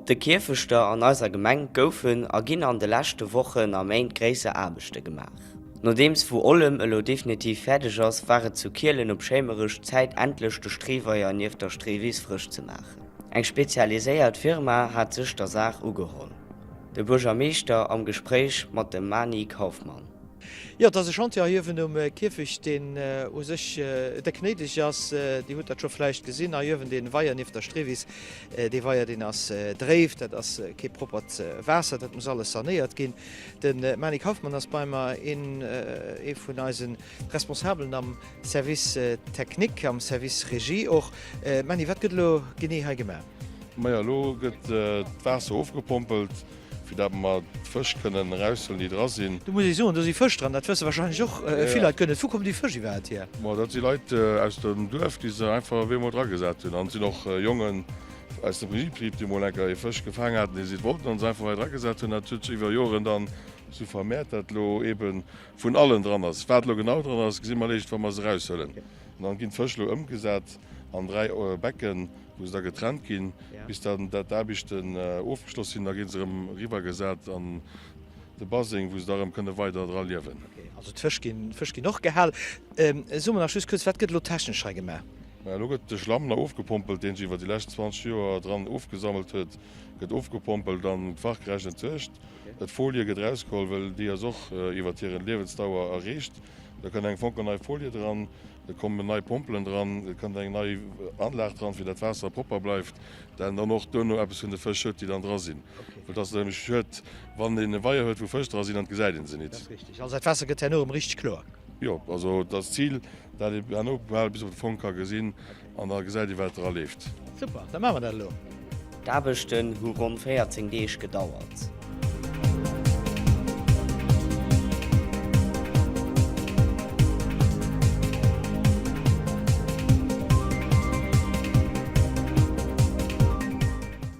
de Kierfechter an eiser Gemeng goufen a ginn an de leschte Wochen a Méint gréisser Aarbechte gemaach. Nodeems wou Ollem elo definitiv fäerdeg ass, war et zu Kielen op Schéimerech Zäit endlech de Streeweier nieft der Streewiss frësch ze maachen. Eng spezialiséiert Firma hat sech der Saach ugeholl. De Buergermeeschter am Gespréich mat dem Mani Kaufmann. Jo, et ass e Chantier hei uewen um Kierfecht, deen u sech déck néideg ass. Dir hutt dat scho vläicht gesinn, hei uewen dee Weier nieft der Streewiss. Dee Weier, deen ass dréif, dat ass kee proppert Waasser, dat muss alles sanéiert ginn. De Mani Kaufmann ass bei mer, een ee vun eise Responsabelen am Service technique, am Service Régie och. Mani, wat gëtt elo genee hei gemaach? Majo, elo gëtt d'Waasser ofgepompelt. Fir dat mer d'Fësch kënnen eraushuelen, déi dra sinn. Do muss ee soen, do si Fësch dran. Dat wësse wahrscheinlech och vill Leit guer net. Wou kommen déi Fësch iwwerhaapt hier? Ma dat si Leit aus dem Duerf, déi se einfach op eemol dragesat hunn. An et sinn och Jongen aus dem Regiebetrib, déi mol eng Kéier ee Fësch gefaang haten, dee si wollten an se einfach hei dragesat hunn. Dat huet sech iwwer Joren dann esou vermehrt, dat elo eebe vun allen dran ass. Wat elo genau dran ass, gesi mer eréischt, wa mer se eraushuelen. An dann ginn d'Fësch elo ëmgesat an 3 Becken, wou se da getrennt ginn, bis dann dat d'Aarbechten ofgeschloss sinn. Da gi se erëm eriwwergesat an de Baseng, wou se da erëm kënne weider dra liewen. Also d'Fësch ginn, d'Fësch ginn och gehal. So mer nach just kuerz, wat gëtt elo technesch hei gemaach? Maja, elo gëtt de Schlamm nach ofgepompelt, deen sech iwwer déi lescht 20 Joer dran ofgesammelt huet, gëtt ofgepompelt an fachgerecht entsuergt. D'Folie gëtt erausgeholl, well déi ass och iwwer hiren Liewensdauer erreecht. Da kënnt eng fonkelnei Folie dran. Et kommen nei Pompelen dran, et kënnt eng nei Anlag dran, fir dat d'Waasser propper bleift, dat een dann och duerno eppes vun de Fësch huet, déi dann dra sinn. Well et ass nämlech schued, wann een e Weier huet, wou Fësch dra sinn, an et gesäit ee se nit. Dat ass richteg. Also dat Waasser gëtt herno erëm richteg kloer. Jo, also et ass d'Zil, dat ee herno bal bis op de Fong ka gesinn an da gesäit ee wat dra leeft. Super, da maache mer dat elo. D'Aarbechten hu ronn 14 Deeg gedauert.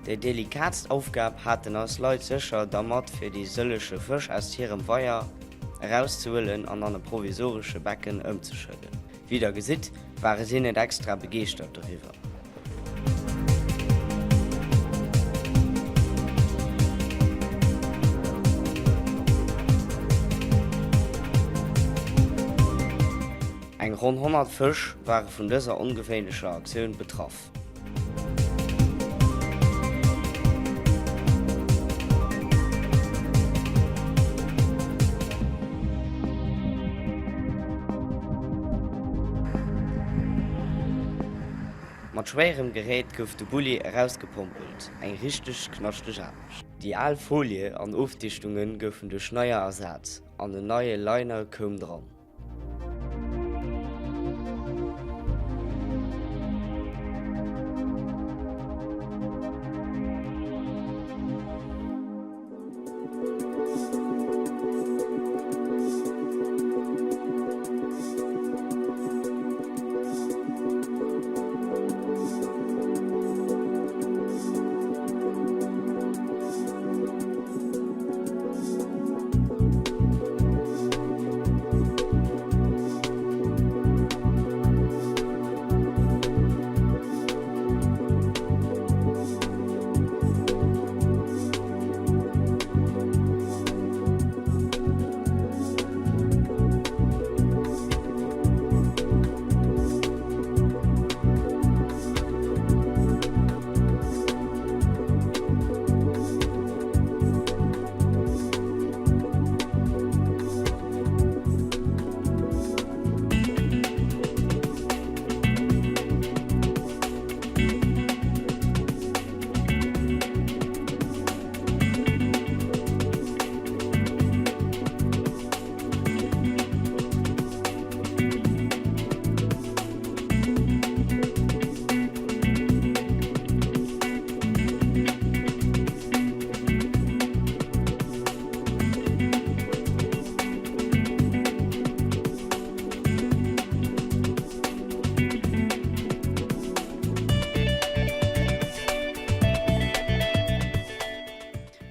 Déi delikaatst Aufgab haten eis Leit sécher dermat fir déi sëlleche Fësch aus hirem Weier erauszehuelen an an e provisoresche Becken ëmzeschëdden. Wéi der gesitt, ware si net extra begeeschtert doriwwer. Eng ronn 100 Fësch ware vun dëser ongewéinlecher Aktioun betraff. Mat schwéierem Gerät gouf de Bulli erausgepompelt, eng richteg knaschteg Aarbecht. Déi al Folie an Ofdichtunge goufen duerch neier ersat an en neie Liner koum dran.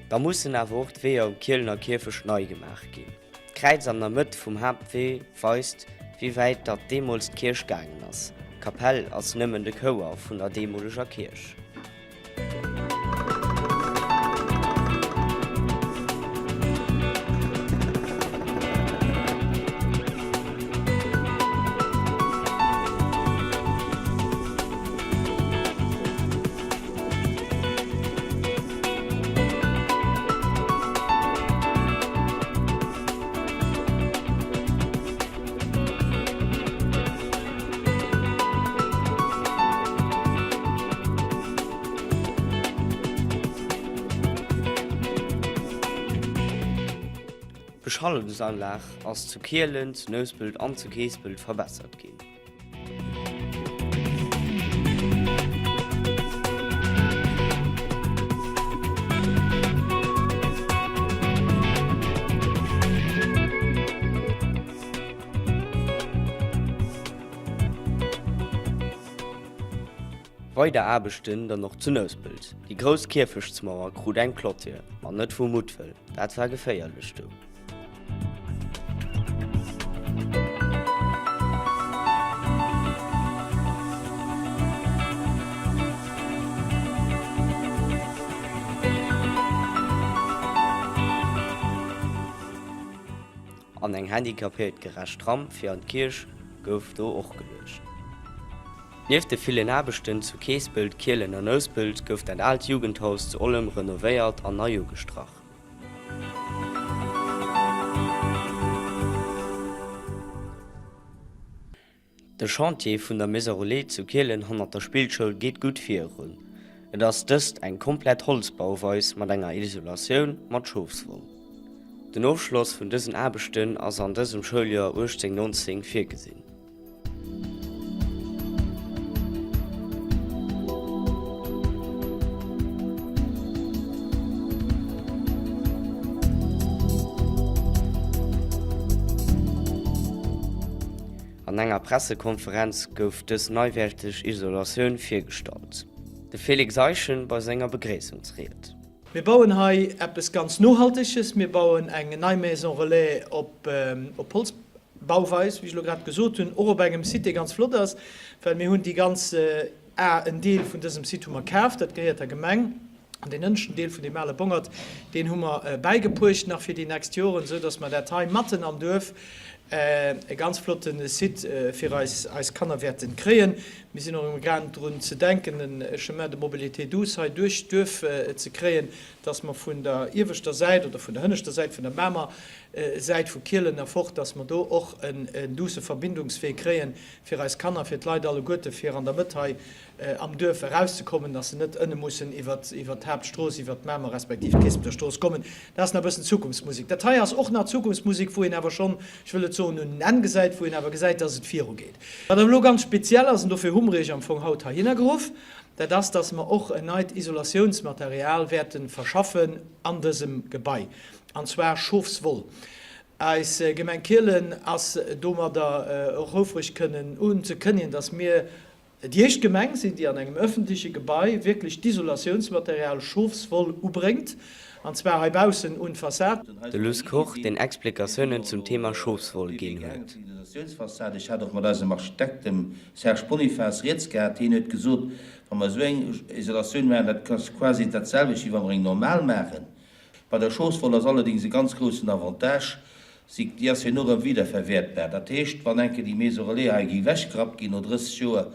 Da mussen awer och d'Weeër um Kielener Kierfecht nei gemaach ginn. D'Kräiz an der Mëtt vum Haaptwee weist, wéi wäit datt deemools d'Kierch gaangen ass. D'Kapell ass nëmmen de Chouer vun der deemoleger Kierch. D'Beschallungsanlag ass zu Kielen, zu Nouspelt an zu Keespelt verbessert ginn. Weider Aarbechten dann och zu Nouspelt. Déi grouss Kierfechtsmauer krut eng Clôture, ma net vu Muttwëll, dat war geféierlech do. An eng handicapéiertgerecht Ramp fir an d'Kierch gouf do och geluecht. Nieft de villen Aarbechten zu Keespelt, Kielen an Nouspelt gouf dat aalt Jugendhaus zu Ollem renovéiert an nei ugestrach. De Chantier vun der Maison Relais zu Kielen hannert der Spillschoul geet gutt virun. Et ass dëst eng komplett Holzbauweis mat enger Isolatioun mat Schofswoll. Den Ofschloss vun dësen Aarbechten ass an dësem Schouljoer 18, 19 virgesinn. An enger Pressekonferenz gouf dës neiwäerteg Isolatioun virgestallt. De Félix Eischen bei senger Begréissungsried. Mir bauen hei eppes ganz Nohalteges. Mir bauen eng nei Maison relais op Holzbauweis, wéi ech elo grad gesot hunn, och op engem Site, dee ganz flott ass, well mir hunn déi ganz, a en Deel vun dësem Site hu mer kaf, dat gehéiert der Gemeng. An deen ënneschten Deel vun deem ale Bongert, deen hu mer bäigepuecht nach fir déi nächst Joren, esou dass mer dat hei matten am Duerf, e ganz flotte Site fir eis eis Kanner wäerten kréien. Mir sinn och amgaang drun ze denken, e Chemin de mobilité douce hei duerch d'Duerf ze kréien, dass mer vun der ieweschter Säit oder vun der hënneschter Säit, vun der Mamer Säit vu Kielen erfort, dass mer do och en douce Verbindungswee kréien fir eis Kanner, fir d'Leit alleguerte fir an der Mëtt hei am Duerf erauszekommen, dass se net ënne mussen iwwert d'Haaptstrooss, iwwert d'Mamer respektiv d'Keespeter Strooss kommen. Dat ass nach e bëssen Zukunftsmusek. Dat hei ass och nach Zukunftsmusek, wou een awer schonn, ech wëll net soen un en Enn gesäit, wou een awer gesäit, dass et virugeet. Wat awer elo ganz speziell ass, an dofir hu mer Iech am Fong haut heihinner geruff, dat ass, dass mer och en neit Isolatiounsmaterial wäerte verschaffen an dësem Gebai, an zwar Schofswoll. Eis Gemeng Kielen ass domadder och houfreg kënnen unzekënnien, dass mir Déi éischt Gemeng sinn, déi an engem öffentleche Gebai wierklech d'Isolatiounsmaterial Schofswoll ubréngt, an zwar heibaussen un d'Fassad. De Luss Koch, deen Explikatiounen zum Thema Schofswoll ginn huet. Isolatiounsfassad. Ech hat och mat eisem Architekt, dem Serge Bonifas, rieds gehat. Hien huet gesot, wa mer esou eng Isolatioun maachen, dat ass quasi dat selwecht, wéi wa mer eng normal maachen. Bei der Schofswoll ass allerdings e ganz groussen Avantage, Si, déi ass herno erëm wiederverwertbar. Dat heescht, wann eng Kéier déi Maison relais hei géif ewechgerappt ginn no 30 Joer,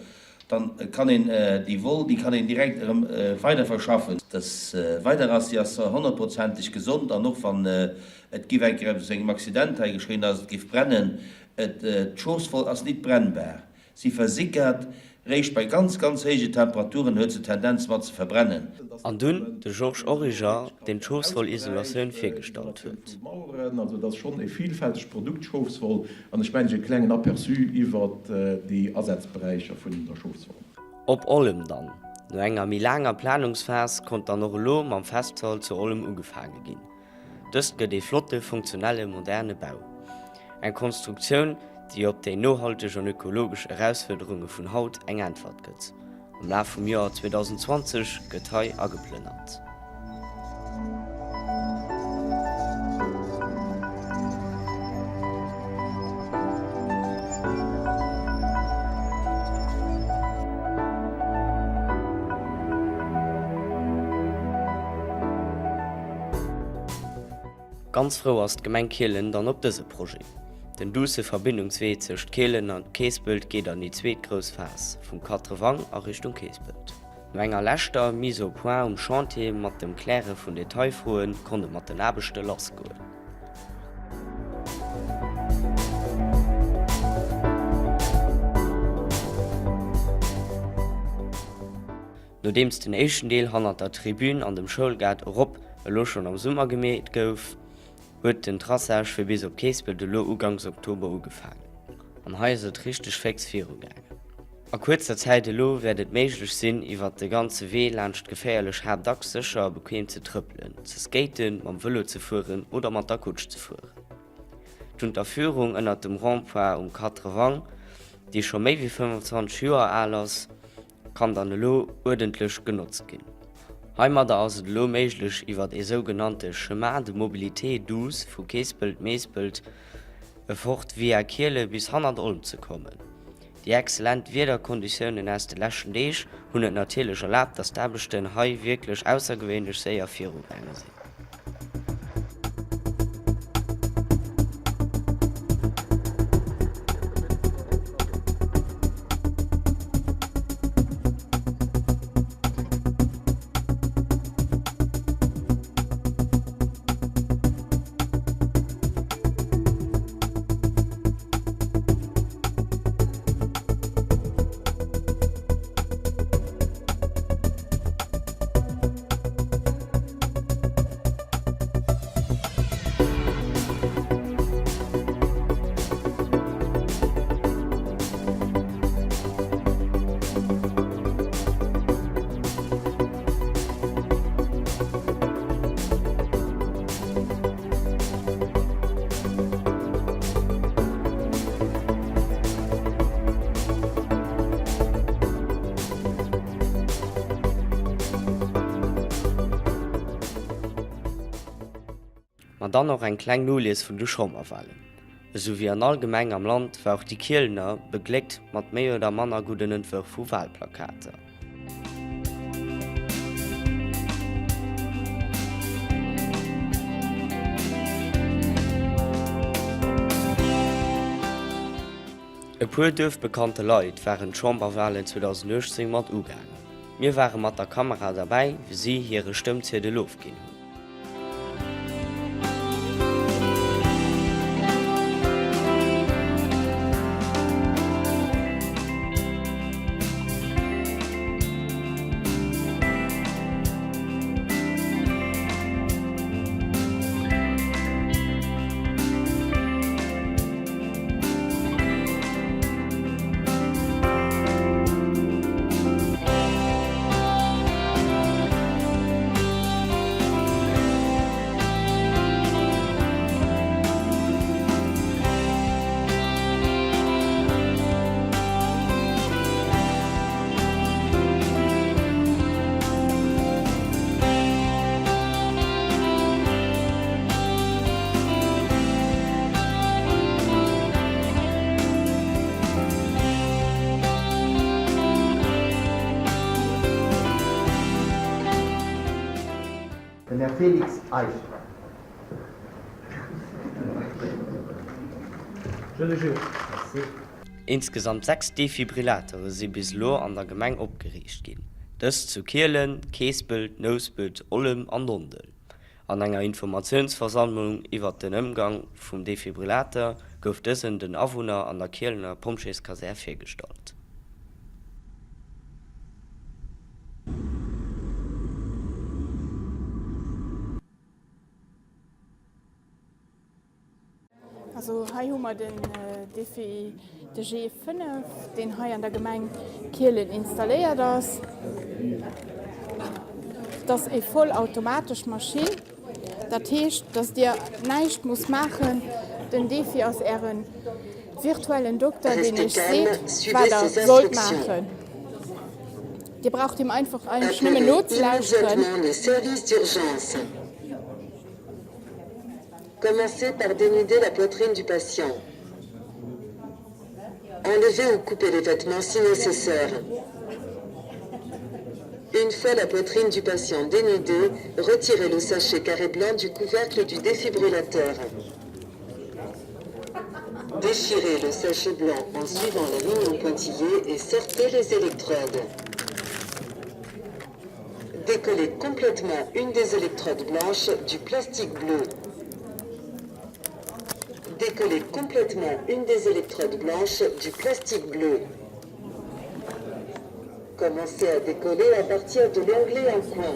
dann kann een déi Woll, déi kann een direkt erëm weiderverschaffen. Des Weider ass si ass honnertprozenteg gesond an och wann et géif eng Kéier eppes engem Accident hei geschéien, dass et géif brennen, et, d'Schofswoll ass nit brennbar. Si versickert réischt bei ganz, ganz héije Temperaturen, huet se Tendenz mat ze verbrennen. An dunn de Georges Origer, deen d'Schofswoll-Isolatioun virgestallt huet. Also et ass schonn e vielfältegt Produkt, d'Schofswoll, an ech mengen e klengen Aperçu iwwert déi Asazberäicher vun der Schofswoll. Op Ollem dann. No enger méi laanger Planungsphas konnt dann och elo mam Festsall zu Ollem ugefaange ginn. Dëst gëtt ee flotte, funktionelle, moderne Bau. Eng Konstruktioun, déi op déi nohalteg an ökologesch Erausfuerderunge vun haut eng Äntwert gëtt. Am Laf vum Joer 2020 gëtt hei ageplënnert. Ganz frou ass d'Gemeng Kielen dann op dëse Projet. Den duusse Verbindungswee tëscht Kielen a Keespelt geet an déi zweet grouss Phas, vum Quatre-Vang a Richtung Keespelt. No enger leschter Mise au point um Chantier mat dem Kläre vun Detailfroe konnt et mat den Aarbechte lassgoen. Nodeems den éischten Deel hannert der Tribün an dem Schoulgaart erop elo schonn am Summer gemeet gouf, Huet den Traçage fir bis op Keespelt elo uganks Oktober ugefaangen. An hei ass et richteg féx viru gaangen. A kuerzer Zäit elo wäert et méiglech sinn, iwwert de ganze Wee laanscht d'geféierlech Haaptachs sécher a bequem ze trëppelen, ze skaten, mam Vëlo ze fueren oder mat der Kutsch ze fueren. D'Unterführung ënnert dem Rond-point um Quatre-Vents, déi scho méi wéi 25 Joer al ass, kann dann elo uerdentlech genotzt ginn. Heimadder ass et elo méiglech iwwert ee sougenannte Chemin de mobilité douce vu Keespelt-Meespelt fort via Kiele bis hannert Olm ze kommen. Déi exzellent Wiederkonditiounen aus de leschten Deeg hunn et natierlech erlaabt, dass d'Aarbechten hei wierklech aussergewéinlech séier virugaange sinn. Ma dann och eng kleng Nolies vun de Chamberwalen. Esou wéi an all Gemeng am Land war och déi Kielener begléckt mat méi oder manner gudden Entwërf vu Walplakater. E puer duerfbekannte Leit waren d'Chamberwalen 2018 mat ugaangen. Mir ware mat der Kamera derbäi, wéi si hire Stëmmziedel ofginn hunn. Den Här Félix Eischen. Je le jure. Merci. Insgesamt 6 Defibrillateure si bis elo an der Gemeng opgeriicht ginn, dëst zu Kielen, Keespelt, Nouspelt, Ollem an Nondel. An enger Informatiounsversammlung iwwert den Ëmgang vum Defibrillator gouf dësen den Awunner an der Kielener Pompjeeskasär virgestallt. Also hei hu mer den Defi de G5, deen hei an der Gemeng Kielen installéiert ass. Et ass eng vollautomatesch Maschinn, dat heescht, dass Dir näischt musst maachen. Den Defi ass Äre virtuellen Dokter, deen Iech seet, wat Der sollt maachen. Dir braucht him einfach eigentlech nëmmen nozelauschteren. Commencez par dénuder la poitrine du patient. Enlevez ou coupez les vêtements si nécessaire. Une fois la poitrine du patient dénudée, retirez le sachet carré blanc du couvercle du défibrillateur. Déchirez le sachet blanc en suivant la ligne en pointillé et sortez les électrodes. Décollez complètement une des électrodes blanches du plastique bleu. Décollez complètement une des électrodes blanches du plastique bleu. Commencez à décoller à partir de l'onglet en coin.